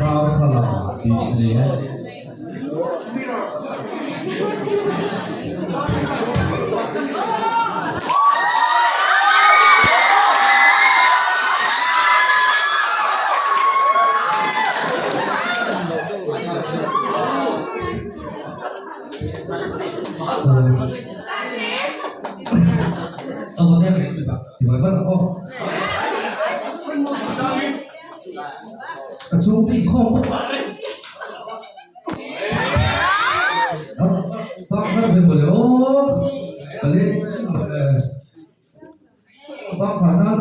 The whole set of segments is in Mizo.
Darthlalang tih a ni e. Ka chhungte inkhawm bawk a. Bak har ve mawle aw. Ka leh bak fah nan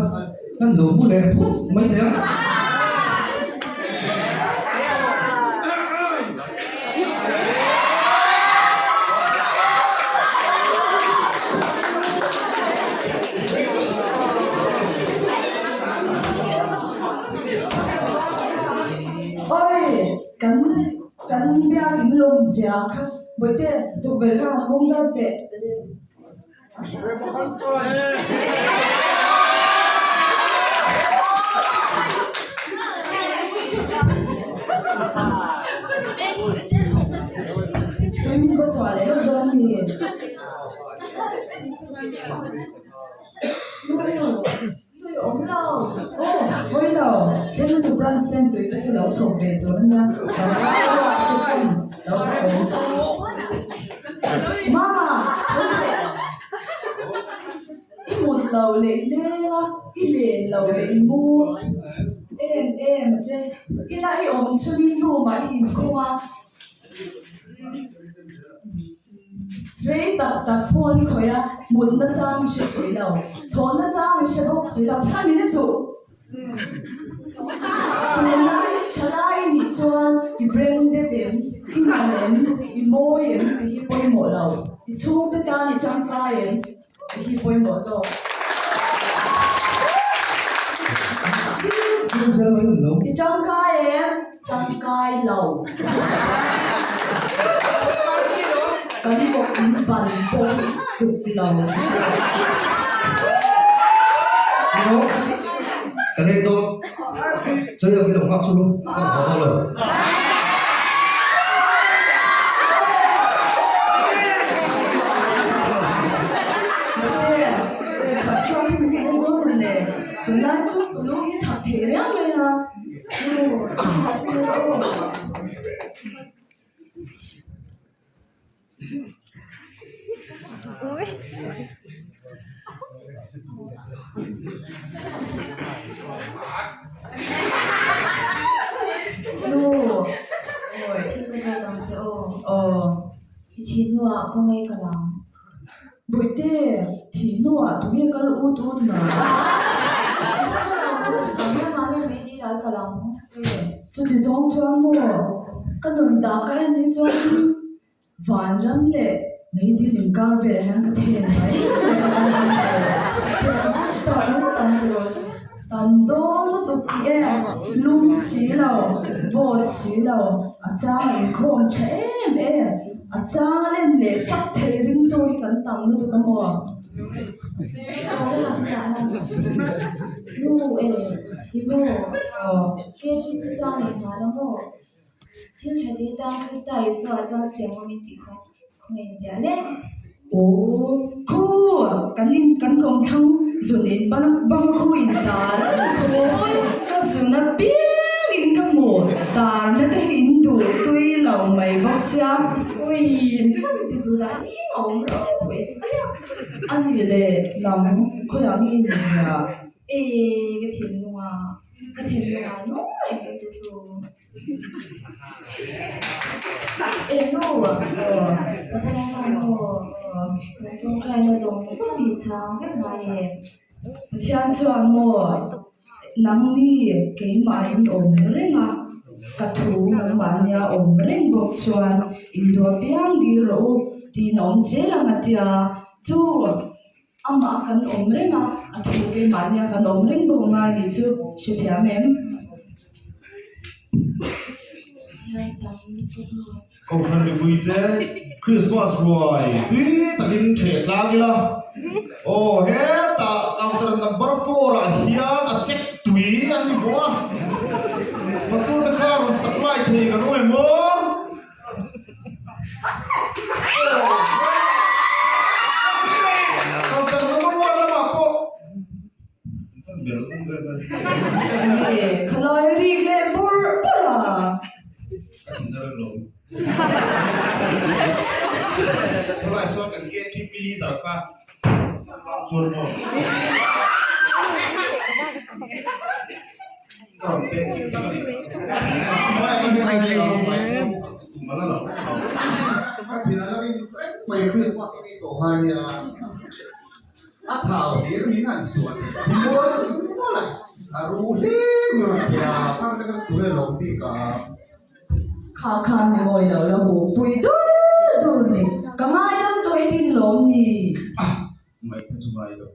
kan lo mu leh phut mai teh a. Oi! Kan kan biakin lawm zia kha Bawihte tukverh kha han hawng dar teh. Tui min va chhuah leh lawk dawn mi? Tui awm lo. Aw, hawi lo. Thil lutuk branch sen tui te chu lo chhawp ve tur a nia. Tlangval ruah te pawn lo ka awm. Mama, tho teh. I mut lo leh i leng a, i len lo leh i mu em em a che. Ina i awm chungin room ah i inkhung a. Rei tak tak phone i khawih a, mutna chang i hre si lo, thawhna chang i hre bawk si lo, tha min a chuh. Tunlai thalai i nih chuan i branded em, i nalh em, i mawi em tih hi pawimawh lo, i chhungte tan i tangkai em tih hi pawimawh zawk. I tangkai em? Tangkai lo. Kan vawk in ban pawh hi tuk lo. Ka leng dawn. Chawi ang ilo nghak chu ka haw dawn lo. Mate, sak chuan hi min en dawn lo le. Tunlai chu ka lung hi thak thei riau mai a. Nu, awi thil ka zawt ang che aw. Aw, i thih hnuah khawngaih ka lang. Bawihte, thih hnuah tunge kal ut ut na? Chuti zawng chuan maw ka nun dah ka en hi chuan vanram leh meidil inkar velah hian ka then mai mai a tam dawn lutuk tih e lum si lo vawt si lo a chang a inkhawm tha em em a chang a lem leh sak thei ringtu hi kan tam lutuk a maw. Nu e, i maw? KGP chang in hna la maw? Thil tha ti tan Krista Isua chuan siam awm in tih kha khawngaih in ziah le. Aw, khu kan in kan kawmthlang zun in bang bang khu in tar a ni khu ka zun a piang in ka hmu tar na te hi in duh tui lo mai bawk sia. Ui, hman ti duh lah hi a awm ropui sia. A ni le, nang khawiah nge in ziah? E, ka thinlung a, ka thinlung a nung reng ka ti chu. E nu, Pathian maw, kan tawngtaina zawng zawng hi chhang vek ngai em? Pathian chuan maw, nangni keimah in awm reng a, ka thu nangmahnia awm reng bawk chuan induah piang dil rawh u tiin a awm zel ang a tia chu. Amah kan awm reng a, a thu keimahnia kan awm reng bawk ngai nih chu hrethiam em? Kohhran mipuite Christmas ruai tui takin ṭheh tlang ila. Aw hetah counter number four ah hian a check tui an ni bawk a, fatute kha rawn supply. Tawngtai thei kan awm em aw? Counter number one lamah pawh Nge khalai rik leh bawrh bawrh a? Ka thin a reng lo. Sawlai sawn kan KTP leader kha chuan maw? Ka rawn pek dik tak a ni. Ka thin a la rim reng mai Christmas a ni tawh kha nia. A thau hlir min han suan hi mawl mawl a, a ru hlir min rawn ti a, khang te kha chu tunge lawm bik a. Kha kha ni mawi lo la hu pui dur dur ni, ka ngaidam tawh i tin lawm ni. Ngaihte chu ngai lo.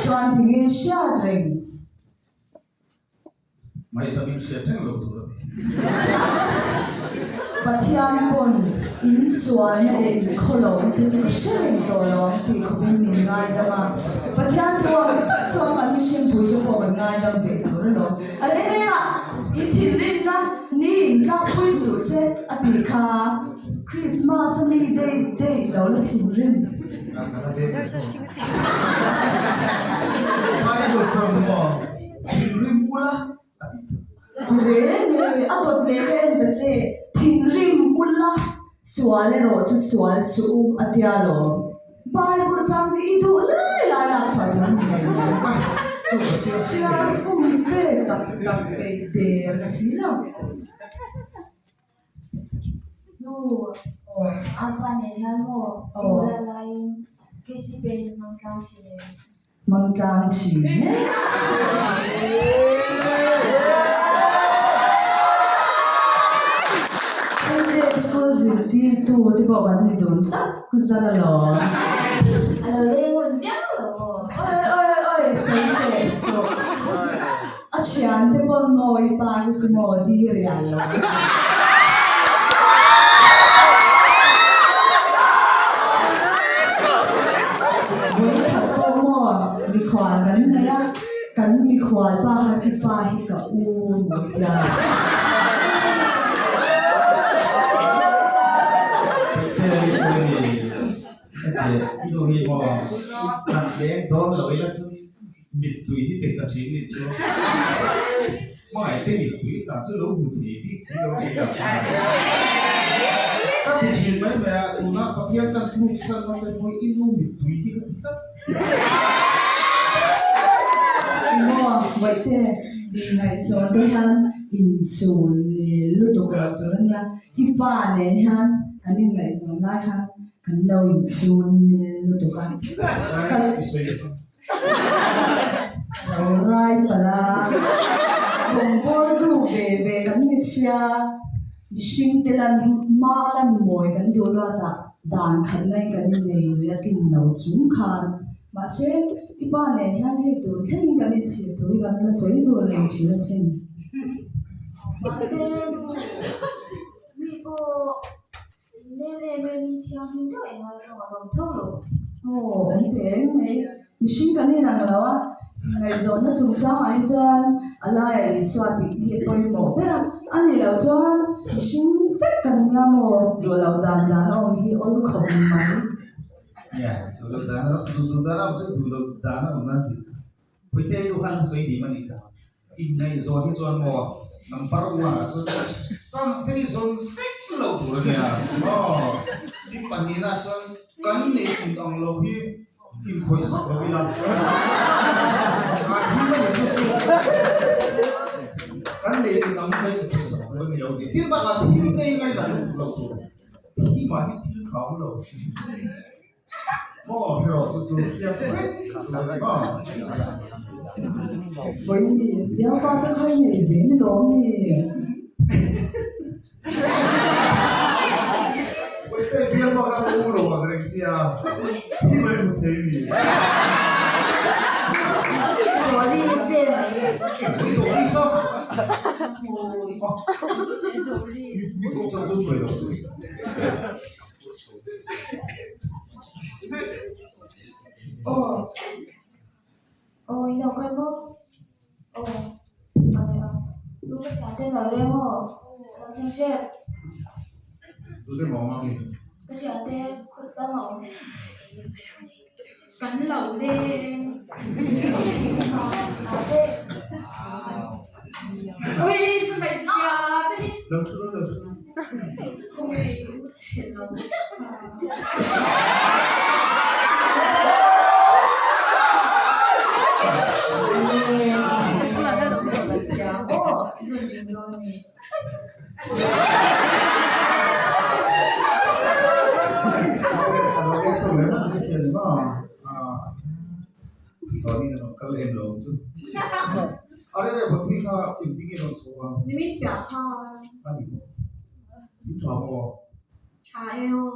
Chuan tinge hriat reng. Ngaihdam in hriat reng lo tur a ni. Pathian pawn in sualna leh in khawlawm te chu ka hre reng tawh lo ang tih khawpin min ngaidam a. Pathian thu ang tak chuan kan mihringpui te pawh kan ngaidam ve tur alawm. A reng reng ah i thinrimna ni in tlakpui suh se a tih kha Christmas a mi dei dei lo la thinrim. Bible pawn maw thinrim ula a tih thu. Ti reng e, a dawt leh ka en ta che, thinrim ula sual erawh chu sual suh u a tia lawm. Bible chang te i duh lai lai lah chhuah tur a ni mai mai. Chhiar fum fe tak tak peih der si lo. Nu, a pa nen hian maw i bula laiin KGP in hmang tlang thin em? Hmang tlang thin e. Sunday school zirtirtu te pawh kan ni dun zak zak alawm. A lo leng ngun viau lo maw? Oi oi oi sawi leh suh. A thiante pawn maw i pa hi chu maw di rial lo. Vawikhat pawh maw mikhual kan nei a, kan mikhual pa khan i pa hi ka u maw tia. Mittui hi tei tla thin ni chu hmangaih te mittui tla chu lo hmu thei bik si lo ni a. Ka ti thin mai mai a, tuna Pathian kan thluk san a chuan hawi i nu mittui hi ka ti tlat. Maw Bawihte, mi ngaihzawn te hian inchul nel lutuk lo tur a nia. I pa nen hian kan inngaihzawn lai khan kan lo inchul nel lutuk a. Lo rai palh a, rawngbawltu ve ve kan ni sia, mihring te lan hma lan mawi kan duh luat ah dan khat ngai kan innei lui a tlin lo chung khan. Mahse, i pa nen hian hei tur thlengin kan inchhir thu hi kan la sawi dun reng thin asin. Mahse, mi pawh Nel em em in thianghlim deuh eng ngai zawng a lawm tho lo. Aw, an ti reng mai. Mihring kan inang lo a, ngaihzawnna chungchangah hi chuan a laiah Isua tih hi a pawimawh ber a, a nih loh chuan mihring vek kan nia maw duh loh dan dan a awm hi awl khawp mai. Nia, duh loh dan a duh dan a awm chu duh loh dan a awm nan tih. Puite nu khan sawi dim a nih kha. Inngaihzawn hi chuan maw number one ah chuan chance te hi zawn zek lo tur a nia maw. Tin pahnihna ah chuan kan neih tum ang lo hi inkhawih sak lo ila. An him a ni chu chu kan neih tum ang hi kan inkhawih sak tur a ni lo tih. Tin bakah thil te hi ngaihdan lutuk lo tur. Thimah hi thil tha awm lo. Maw hero chu chu thiam vek tur a ni maw? Pawih bialpa te kha i nei ve ni lawm ni? Pawihte bialpa kha ka u lo ang reng sia, thi mai hmu thei mi. Doris vel mai. Ui Doris a? Hui. Mi pawh chang chu hruai lo chu. Aw aw in lo kal maw aw a nia lu ka hria te lo leng aw. thleng ṭep. Tute maw awm ang i? Ka ṭhiante khawt dang a awm. Kan lo leng. Ui ka ngaihzia che hi. Lo thu lo thu. Khawnge u chhe lo tak a. Nimin piah khan. Tha e aw.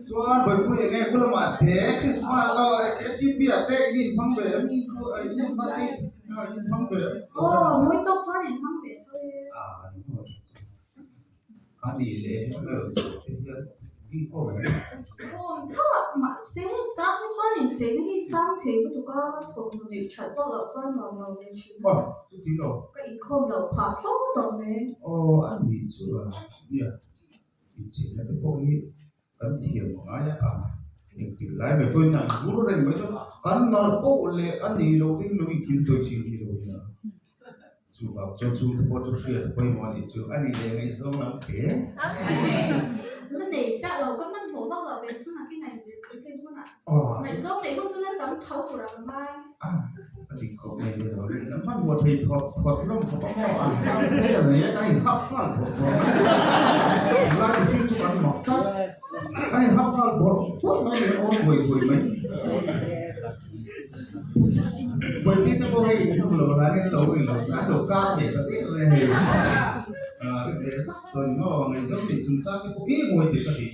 Chuan Bawihpui enge khulamah te Christmas a KTP ah te in inhmang ve em in inhmang te inhmang ve em? Aw mawi tawk chuan inhmang ve tho e. A nih leh heng chu te hian bik aw em? Aw tho a mahse chang hi chuan incheina hi sang thei lutuk a thawmhnaw neih that vak loh chuan nuam lo ve thin a. Aw chuti lo. Ka inkhawm loh phah fo tawh mai. Aw a nih chu a nia incheina te pawh hi kan thiam ngai a engtik lai mai pawhin an vur reng mai chuan kan nalh poh leh a nih loh te hi lo inkil tawih thin hi lo nia. Chuvang chuan chungte pawh chu hriat a pawimawh a nih chu a nih leh ngaihzawng lam te. La nei chiah lo ka hmanhmawh vak loh ve chu nakin a inzir pui tlin hunah ngaihzawng neih hun chu la tam tho tur ang mai. A dik khawp mai le lo leh hmanhmawh thei thawt thawt hlawm khawp a maw an tan se a nei a kan inhap nghal bawrh bawrh mai tunlai mihring chu kan mak tlat kan inhap nghal bawrh bawrh mai a ni aw huai huai mai. Vawiin te pawh hei hnu lo la in lo ri lo an lo kar ve ta deuh mai hei a ri ve zak tawh ni maw ngaihzawng nei chungchang te pawh em mawi tih ka ti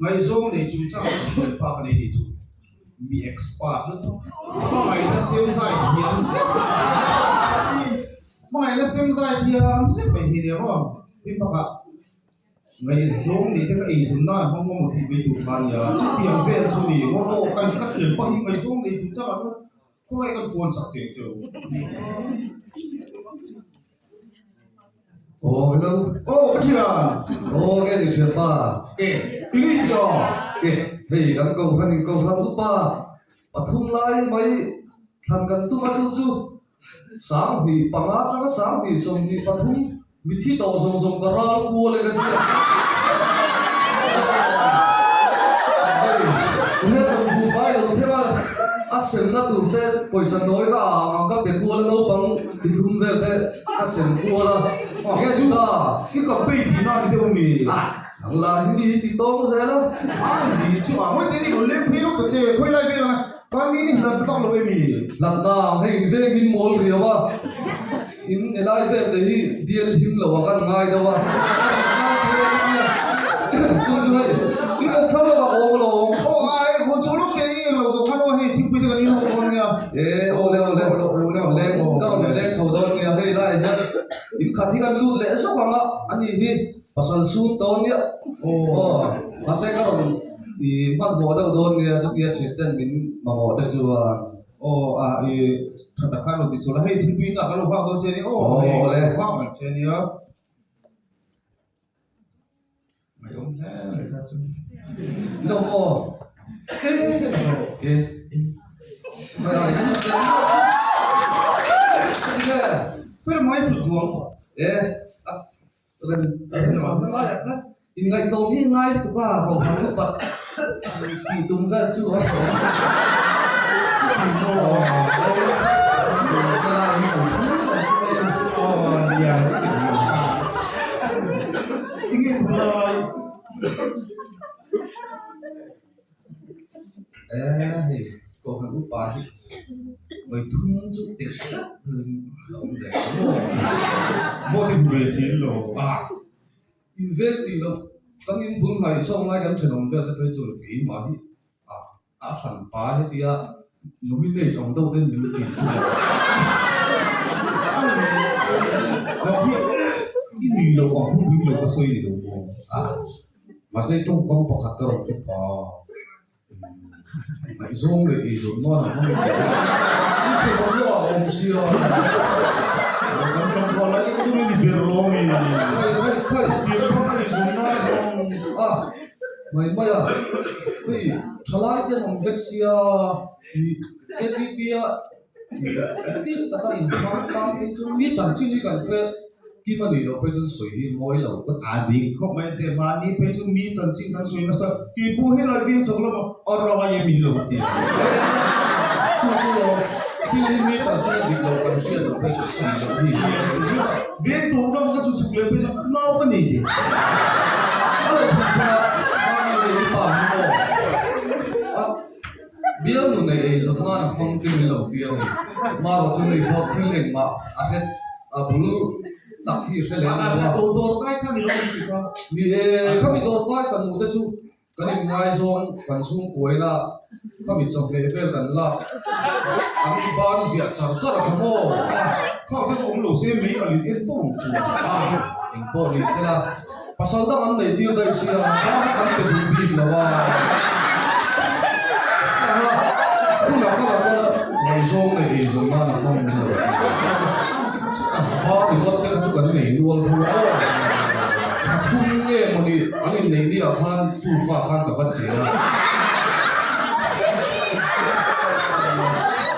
ngaihzawng nei chungchang chu thian pa ka nei tih chu mi expert lutuk hmangaihna sem zai thiam zet hmangaihna sem zai thiam zet mai hi nia maw tin bakah Ngaihzawng nih te ka eizun nan a hmang maw tih mai tur kha a nia. Chutiang vel chu ni ngawt aw kan ka thian pah hi ngaihzawng nei chung changah chuan khawngaih kan phone sak teh cheu. Aw hello. Aw ka thian. Aw nge ni thian pa. E i nui tih aw. E hei kan ko khan in ko khan upa pathum lai mai thlan kan tum a chu chu 25 atanga 2023 mithi tawh zawng zawng ka ral kual e ka ti a. Hei he sawmbu fai lo thleng a, a semna tur te pawisa nawi ka ang ang ka pe kual a naupang chi thlum vel te ka sem kual a. Enge chu ta? I campaign tihna a ni deuh ami? Ang la hi mi hi ti tawng zel a. A ni chu a ngawi te ni rawn leng phei lawk ta che khawi lai vel anga. Ka ni ni hlat vak lo emi? Hlat na hei in veng in mawl riau a, in helai vel te hi bial him lo a kan ngai deuh a, kan phei a nia, chu chu hei in awm thar lo a awm alawm. Aw ai hun chu lawk te i englo zawh khan aw hei thingpui te kan in ho dawn nia. E awle awle leng ka rawn leng chho dawn nia hei lai hian in khat hi kan lut leh zawk ang a ani hi pasal sum tawn nia aw mahse ka rawn I hmanhmawh deuh dawn nia chutia thian ten min mamawh te chuan. Aw a i tha tak khan rawn ti chhuah la hei thingpui inah ka lo nghak dawn che nia aw hei ka lo nghak reng che nia. Ngaihawm hle mai kha chu. I lo maw? E ka lo. E. Mai ai hi te. Enge? Hmel mai thut duang. E a Ren ren laiah khan inngaihtlawm hi ngai lutuk a, kohhran upat tih tum vel chu a hlawm chuti maw helai hi kan chhung kan chhung mai a ni. Aw nia tinge tunlai E hei kohhran upa hi vawi thum chu tel tlat deuhin a awm ve ta maw? Vote i hmu ve thin lo a. In vel tih loh kan in bul hnaih sawng lai kan thenawm vel te phei chuan keimah hi a. A hran pa hetia nominate ang deuh ten min ti tu. Nang hi i nui lo ang thu pui lo ka sawi ni lo maw? A, mahse tawngkam pakhat ka rawn hre pha. Ngaihzawng leh eizawn nan a hmang in in chhe lo lo a awm sia. Kan tlangval lai te chu ni ber lo mi. Khai khai khai. Tiang pawh eizawn nan a hmang. A. Mai mai a, hei thalai te an awm vek sia, ih KTP a ih active taka inhmang tan phei chuan mi chanchin hi kan hre kim a nih loh phei chuan sawi hi mawi lo ka ti. A dik khawp mai teh mahni phei chu mi chanchin kan sawi nasa, keipawh helai veng chhawk lama a rai em in lo ti. Chu chu lo, thil hi mi chanchin a dik lo kan hriat loh phei chu sawi loh hi. Veng tur lam ka chu chhuk leh phei chuan nau ka nei teh. A lo thut chhan a, Mami hei i pa hi maw? A bialnu nei ei zawt nan a hmang te min lo ti a hei. Marawh chu nui pawh thil engmah a hre a bul tak hi a hre lem lo a. Dawr kai kha ni lo ni ti kha. Ni e, khami dawr kai fanu te chu Kan inngaizawng kan chhungkuaina khami chawhmeh vel kan lak an ban ziah char char a kha maw? A, khak te pawh awm lo se mei a lin en fo ang chu. A, eng pawh ni sela, pasal dang an nei tir daih sia, ba kha kan pe duh bik lo a. Aha, hun a kal a kal a, ngaihzawng leh eizawn nan a hmang min lo ti. A, ba ringawt te kha chu kan nei nual tho a aw. Tha thum nge mawni an inneih ni ah khan tufa khan ka va che a.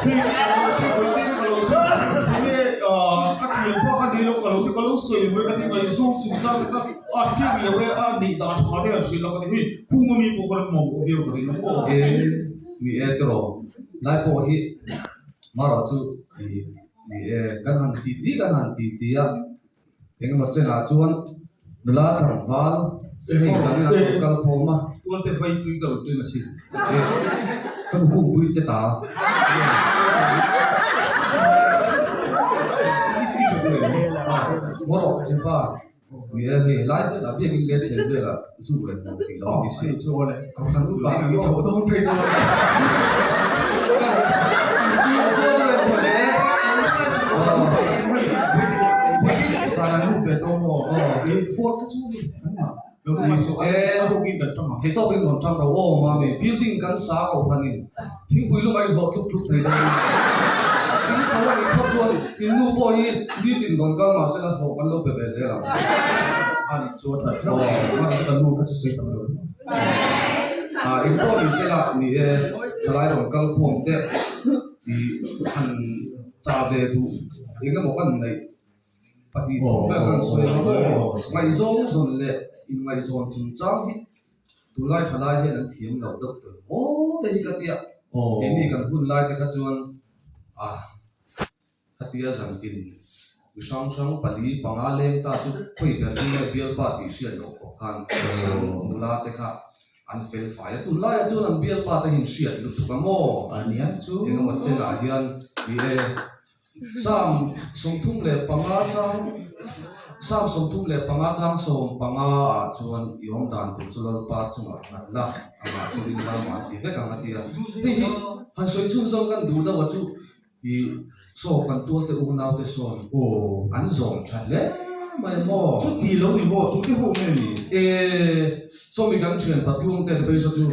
Hei ka lo sawi mai te ka lo sawi mai te ka thian pawh ka nei lo ka lo ti ka lo sawi mai ka ti ngaihzawng chung chang te kha a hriat lo e a nih dan tha te an hrilh a ka ti hei khung ami pawh ka lo mamawh viau ka ring a maw. E ni e tiraw lai pawh hi marawh chu ni e kan han ti ti kan han ti ti a. Engemaw chenah chuan nula tlangval te hei zanin an rawn kal khawm a. Tualte vai tui ka rawn tleng a si. E, ka nu kungpui te ta. Ngaw rawh thianpa, ni e hei lai velah biakin leh chhen velah zuk leh hmuh tih lo ti si. Kohhran upa kan chhoh dawn phei chuan Thei tawk in rawn tang ro aw mami building kan sa kohhran in thingpui lum a in hlawh tluk tluk thei dawn a thing chho a nih phawt chuan in nu pawh hi nitin rawn kal mahse la hlawh kan lo pe ve zel ang. Eng pawh ni sela ni e, thalai rawn kal khawm te tih han chah ve duh eng emaw kan neih pahnih thum vel kan sawi ang maw? Ngaihzawng zawn leh inngaihzawn chungchang hi tunlai thalai hian an thiam loh deuh tur maw te hi ka tia. Keini kan hun lai te kha chuan ah. Khatia zantin mi hrang hrang pali panga leng ta chu khawi ber hi nge bialpa tih hriat loh khawp khan nula te kha an fel fai a, tunlaiah chuan an bialpa te hian hriat lutuk a maw? Engemaw chenah hian ni e, Psalm 35 chang Psalm 35 chang 15 ah chuan i awm dan tur chu Lalpa chungah nghat la, amah chu rinna mah an ti vek ang a ti a, hei hi han sawi chhunzawm kan duh deuh a chu. Ih saw kan tual te unau te sawn an zawm tha hle mai a maw? Chuti lo ni maw? Tute ho nge ni? E, saw mi kan thian patluang te te phei saw chu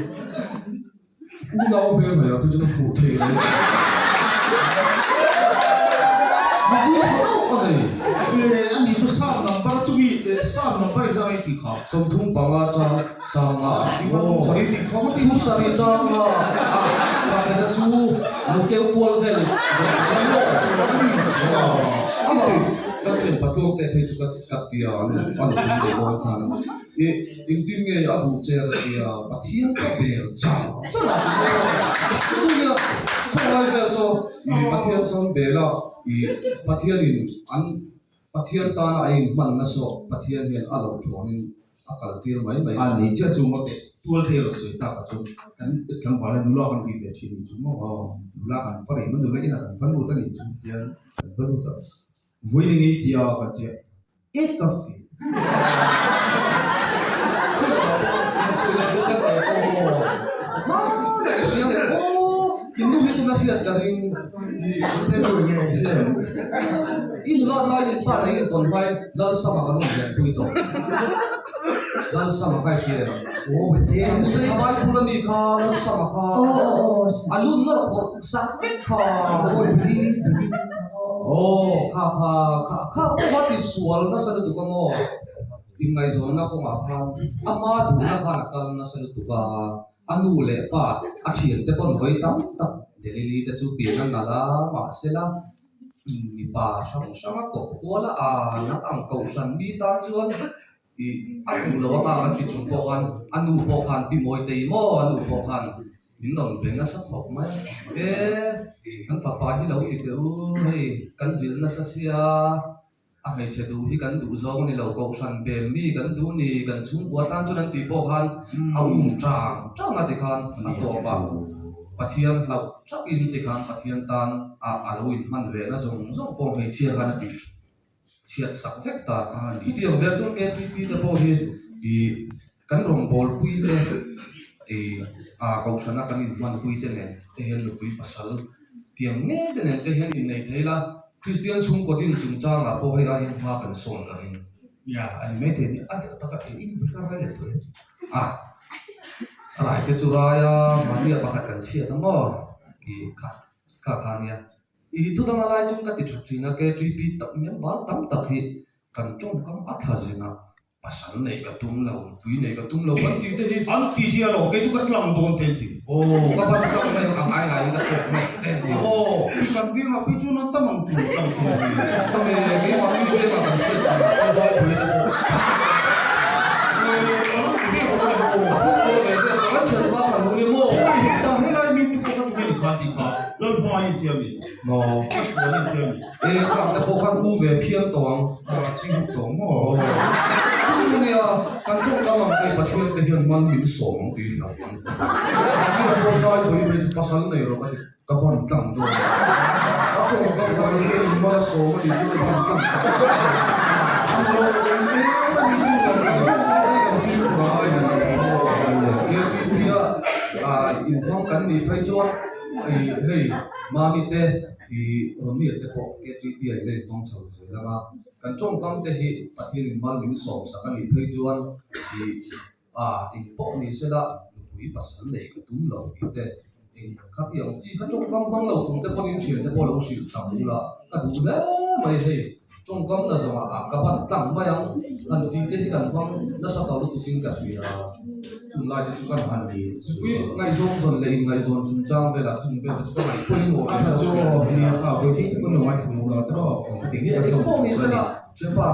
unau hmel hmel ah phei chuan a hmuh theih lo. Mipui tha deuh a nei. E, ani chu sam number chumi sam number engzah nge tih kha? 35 chang Changa aw Thu sarih changa a kha chu lo keu kual vel ve ta la maw ama kan thian patluang te phei chu ka ka tia an an pui leh dawn khan i engtin nge a duh che ka tia Pathian ka bel chang chang a ti maw chu nia chhanglai vel saw i Pathian sawn bel a i Pathianin an Pathian tana a inhmanna saw Pathian hian a lo thlawnin a kal tir mai mai. A ni chiah chu maw teh tual thei rawh sawi tak ah chuan kan tlangval hian nula kan ri ve thin ni chu maw nula kan va rih mai nula inah kan va lut a ni chu tiang kan va lut a vawiin eng ei tia kan tia e ka feel. Chu lakah pawh han sawi leh duh kan nei pawh maw? Hmanah i hria leh aw, in nu hi chuan a hriat ka ring. I nulat laiin in pa nei in tawn hmain Lalsama kan awm lian pui tawh. Lalsama kha i hria em? Samsei Bible a mi kha Lalsama kha a lun nawr khawrh sak vek kha. Aw kha kha kha kha pawh kha ti sual nasa lutuk a maw? Inngaihzawnna kawngah khan ama duhna khan a kal nasa lutuk a, a nu leh pa a thiante pawn vawi tam tak Delili te chu pian a nalh a, mahsela mipa hrang hrang a kawp kual a, a nang ang kohhran mi tan chuan ih a fuh lo anga kan ti chung pawh khan a nu pawh khan Pi Mawitei maw a nu pawh khan min rawn be nasa khawp mai a, e kan fapa hi lo ti teh u hei kan zilh nasa sia. A hmeichhe duh hi kan duh zawng a ni lo, kohhran bem mi kan duh ni, kan chhungkua tan chuan an tih pawh khan a um tang tang a tikhan a tawp a, Pathian hlauh thakin tikhan Pathian tan a a lo inhman ve na zawng zawng pawh hmeichhia khan a tih chhiat sak vek ta. Chutiang vel chuan KTP te pawh hi ih kan rawngbawlpui te ih a kohhrana kan inhmanpui te nen te hian nupui pasal tiang ngei te nen te hian innei thei la, Kristian chhungkaw din chungchangah pawh hei aiin hma kan sawn ka ring. Nia, a ni maithei ni, a deuh taka ei in bul kha rai leh tawh em? A, a rai te chu rai a, mahnia pakhat kan chhiat a maw? Tih kha kha kha nia. I thu danga lai chung ka ti tha thin a, KTP tak member tam tak hi kan tawngkam a thla zin a, Pasal neih ka tum lo, tui neih ka tum lo kan tih te hi. An ti zia lo, kei chu ka tlang dawn te an ti. Aw, ka ban tlang mai ang, a ngai ngaiin ka tawk mai te an ti aw. I kan vengah phei chuan an tam ang chu tlang tur hi. Tam e, keimah mi vengah kan hriat chu pu Zaipui te pawh. Aw, a lo ti ve awm em aw. A phun pawh ve deuh tak, an thianpa fanu ni maw? Hei hetah helai mi te pawh ka tum e ni kha tih kha, Lalhma i inti a mi? Maw? Ka chhuan i inti a mi? E, khang te pawh khan u ve phian tawh ang. A chi huk tawh maw? Aw. Chu chu nia, kan tawngkam ang te Pathian te hian man min sawm ang tih hlauh ang chu. Pathian pawh zai pawhin hei chu pasal nei rawh ka ti, ka ban tlang dawn a. A tawngkam kha Pathian in man a sawm a nih chuan a ban tlang tak tak a ni. An lo awm em a ni. Kan tawngkam hi kan fimkhur a ngai kan ni maw? KTP a inhmang kan nih phei chuan hei Mami te I Ronnie te pawh KTP a in la inhmang chho zel ang a, kan tawngkam te hi Pathian in mal min sawm sak a nih phei chuan i a eng pawh ni sela nupui pasal nei ka tum lo tih te eng khati ang chi kha tawngkam hmang lo tur te pawhin thian te pawh lo hrilh tam ula ka duh hle mai hei tawngkam na zawngah ah ka ban tlang mai ang han tih te hi kan hmang nasa tawh lutukin ka hria. Chung lai te chu kan han zipui ngaihzawng zawn leh inngaihzawn chungchang velah chung vel te chu ka ngaih pawimawh A tha chu aw nia kha vawi te pawn lo ngaithla mu lo tawh aw ka ti Nia eng pawh ni sela Thianpa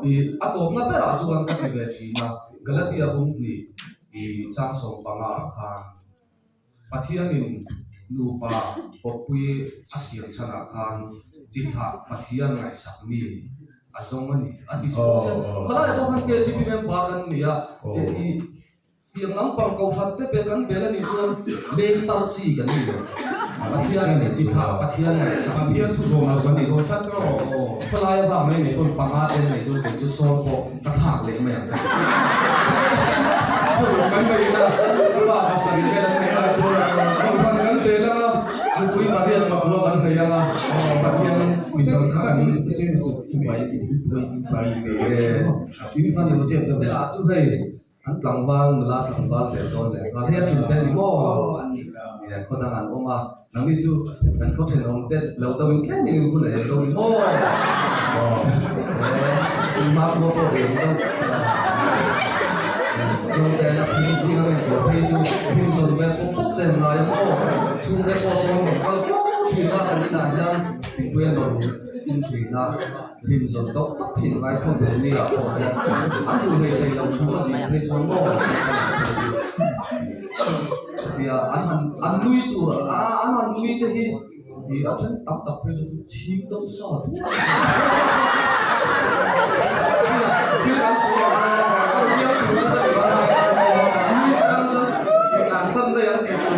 i a tawpna berah chuan ka ti ve thin a Galatia bung hnih i chang 15 ah khan Pathianin nupa kawppui a siam chhanah khan chi thlah Pathian ngaihsak mi a zawng a ni a ti sual zel. Khalaiah pawh khan KTP member kan ni a, i tiang lampang kohhran te pe kan bel a nih chuan leng tar chi kan ni lo. Pathian chi thlah Pathian ngaihsak. Pathian thu zawng lo kan ni dawn tlat rawh. Khawlai avang mai mai pawn panga te nei chuan kei chu sawn pawh ka thlak leh mai ang ka ti. Saruh mai mai ila pa pasarih vel an nei ai chuan kohhran kan bel anga nupui pariat pakua kan nei anga Pathian Mizo kha chu Hela chu hei an tlangval nula tlangval tel dawn leh nghal hei a thin te ni maw nia khaw dang an awm a nangni chu kan khaw thenawm te lo deuh in tlem in vun a eng dawn ni maw aw e in hma khua pawh eng deuh chungte na thing zing a rawn tur phei chu hnim zawn vel pawp pawp te an ngai a maw chhungte pawh sawn rawn kal fo thin a kan inah hian thingpui an rawn in thin a rim zawn tawk tawk hi an ngai khawp ber nia pawh hian an duh hlei thei lo chhung a zin phei chuan maw chutia an han an nui tur a an han nui te hi ih a then tam tak phei chu chhing deuh sa duai thil an sawi ang nui sang chuan mi tlansan daih ang tih tur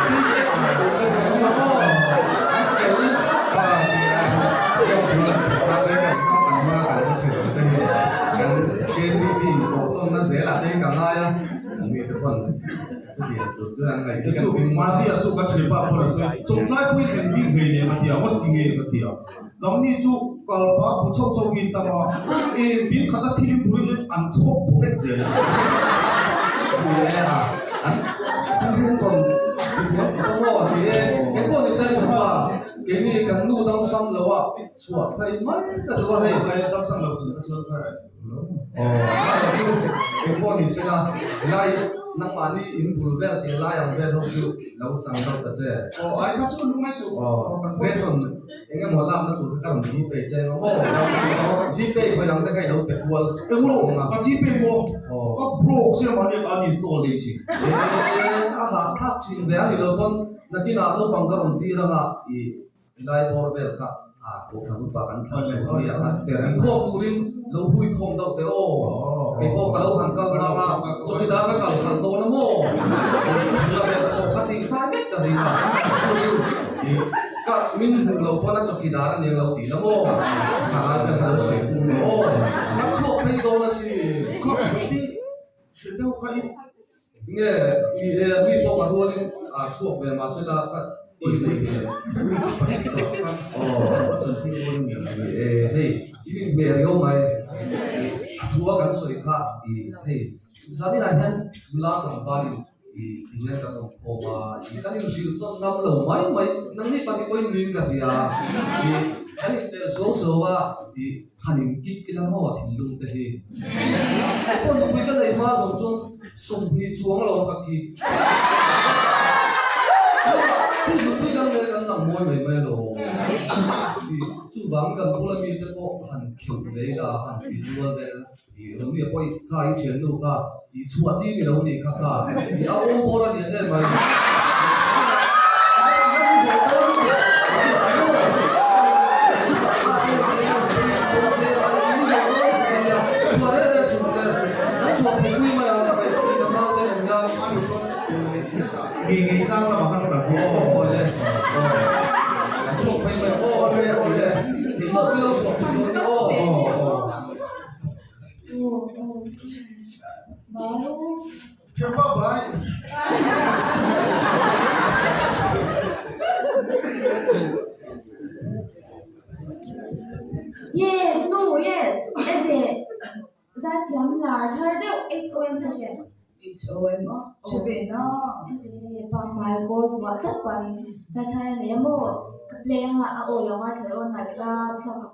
chhing deuh tha tur te zawng awm a maw an tel a tia Chu Matia chu ka thianpa pawn a sawi, Chawngtlai pawhin eng bik hlei nen a ti a, ngawt ti nge ka ti a. Nangni chu kalpa bu chho chho hi in tam a, eng bik khat a thil pui chu an chhawk bu vek zel a. Ni e a, an thil hi an rawn ti thiam khawp a maw? Ni e, engpawh ni se thianpa, keini kan nu damsam lo a chhuah phei mai ka duh a hei. Damsam lo chung kha chuan kha Aw, lai chu engpawh ni se la, helai nangmahni in bul vel tih lai ang vel ho chu lo chang deuh ta che. Aw, ai kha chu lungngai suh. Aw, ration eng emaw lakna tur kha ka rawn Gpay che ang aw. Gpay khawi ang te kha i lo pe kual. Englo, ka Gpay maw? Aw. Ka broke sia mahni a uninstall daih si. Ee, a hahthlak thin ve a ni lo pawn nakinah naupang ka rawn tir anga i Helai bawr vel kha a kohhran upa kan thlan tur nia khan inkhawm turin lo hui khawm deuh teh aw. Kei pawh ka lo han kal hmang a, chawhidar ka kal khalh dawn a maw? Thula vel te pawh ka tih fai vek ka ring a, chu chu ih ka min hmuh loh pawn a chawkidar a nia lo tih la maw? Kha lai vel kha lo sawi kum rawh aw. Ka chhuak phei dawn a si. Ka pute hre deuh kha i. Nge i e mi pawh ka rualin a chhuak ve mahse la ka i nei ve. E hei i rin hmel riau mai a thua kan sawi kha i hei zaninah hian nula tlangvalin i ti hian kan awm khawm a i kan inhrilh tawn ngam lo mai mai nangni pahnih pawhin nuin ka hria i kan inpel suau suau a i Han in kik ila maw a thinlung te hi. Aw nupui ka neih hma zawng chuan 20 chuang lo ka kik. Hei nupui kan nei kan lang mawi mai mai lo. Chuvang kan bula mi te pawh han kheuh ve ila han ti dual vel i Romeo pawh i kha i thiannu kha i chhuah chi ni lo nih kha kha i a awm bawr a ni em mai. Ngei ngei tlang lamah khan kan pu aw. Thiampa bai. Yes, nu, yes. Ente, zaithiam lar thar deuh HOM kha hre. HOM a, hre ve na. Ente, pa hmai kawl vuah tlat pahin hla thar a nei a maw? Ka play anga a aw lo ngaithla rawh nalh rap thlap a.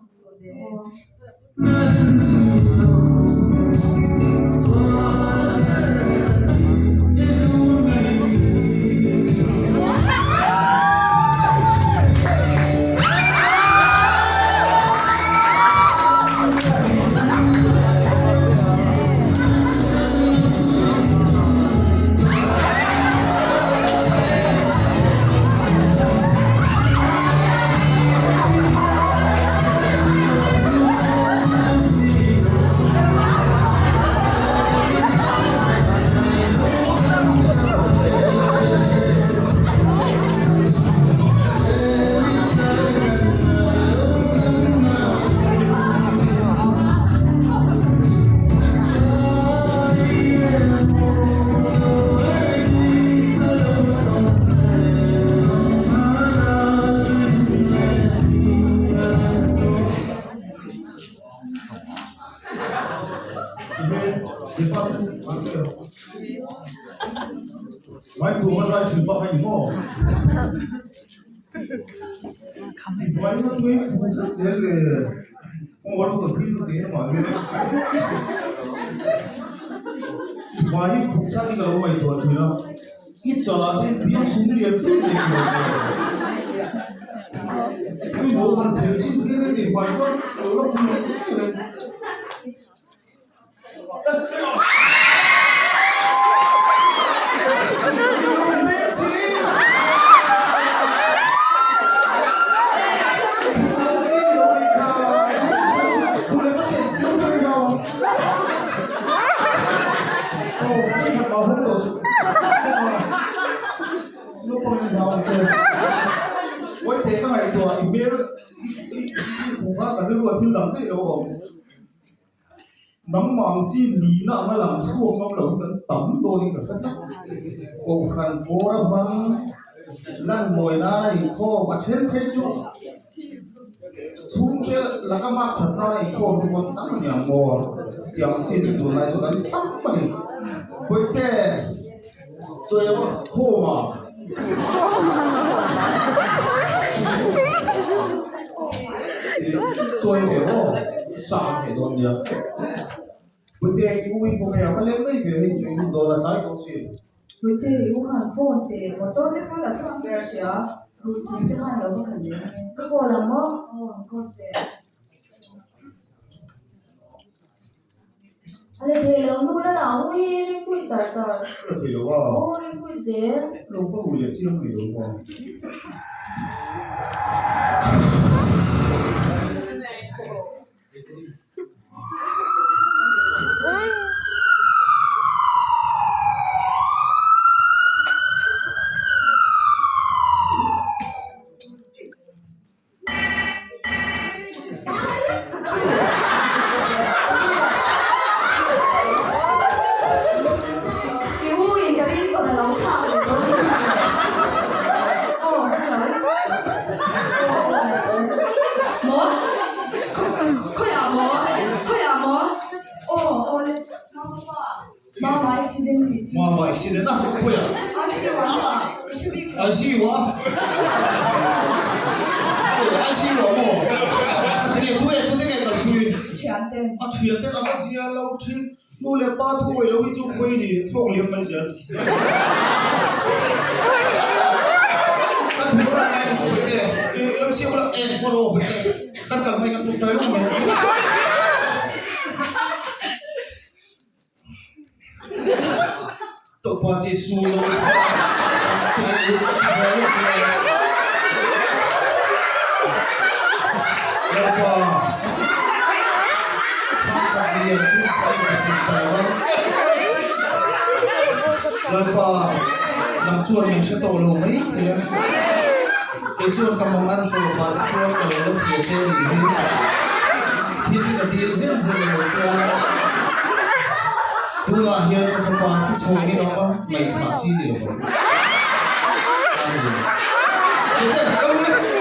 I chawlh te biak sum lian pui nei tur a ni. I maw han thel chin te nge ni fai vak lo la pui ngei reng. Nangmah ang chi nihna anga lang chhuak ngam lo hi kan tam dawnin ka hre tlat. Kohhran kawr a hmang lan mawi nana inkhawm a then phei chu chhungte laka mak that nana inkhawm te pawh an tam a niang maw? Tiang chi chu tunlai chuan an tam a ni. Bawihte chawi a va khawm a. Chawi ve aw, chang ve dawn nia. Bawihte i u i kawng e a va leng mai ve hei chawi hun dawn a tlai tawh si. Bawihte i u khan phone teh motor te kha la chhuak ber a hria, ruh chung te khan lo va khalh leh ang e. Ka call ang maw? Aw an call teh. A la thei lo nu la lah ui ring pui char char. La thei lo a. Aw ring pui zel. Lo va ui leh chiang thei lo maw. I u in ka ring tawn a lo thlak leh dawn a ni. Aw hello. Maw? Khawiah maw? Khawiah maw? Aw aw le. Mama accident tih chu. Mama accident a khawiah? ICU an dah ka hre bik lo. ICU a? ICU ah maw? A ti nge tu nge tu te nge kalpui? Thian ten. A thian ten a va zia lo thin. Nu leh pa thu awih lo hi chu khawi ni thlawk liam mai zel. Kan thu ran lai ni chu khawi te i lo siam la eng pawh lo khawi te kan kal mai kan ṭawngṭai reng mai. Tawpa Jesuh lo tha te u ka ti ve lo che. Lalpa thangkhat lian chu ka intifik ta lo a. Lalpa nang chuan min hre tawh lo mai thei a. Kei chuan ka mang an tawpah che chuan ka lo la hria che a nih hi. Thil ka dil zeuh zeuh lo che a. Tunah hian ka fapa thi chhawngin a awm a, ngaihthah chi ni lo vang. Amen. Tete, ka lu le.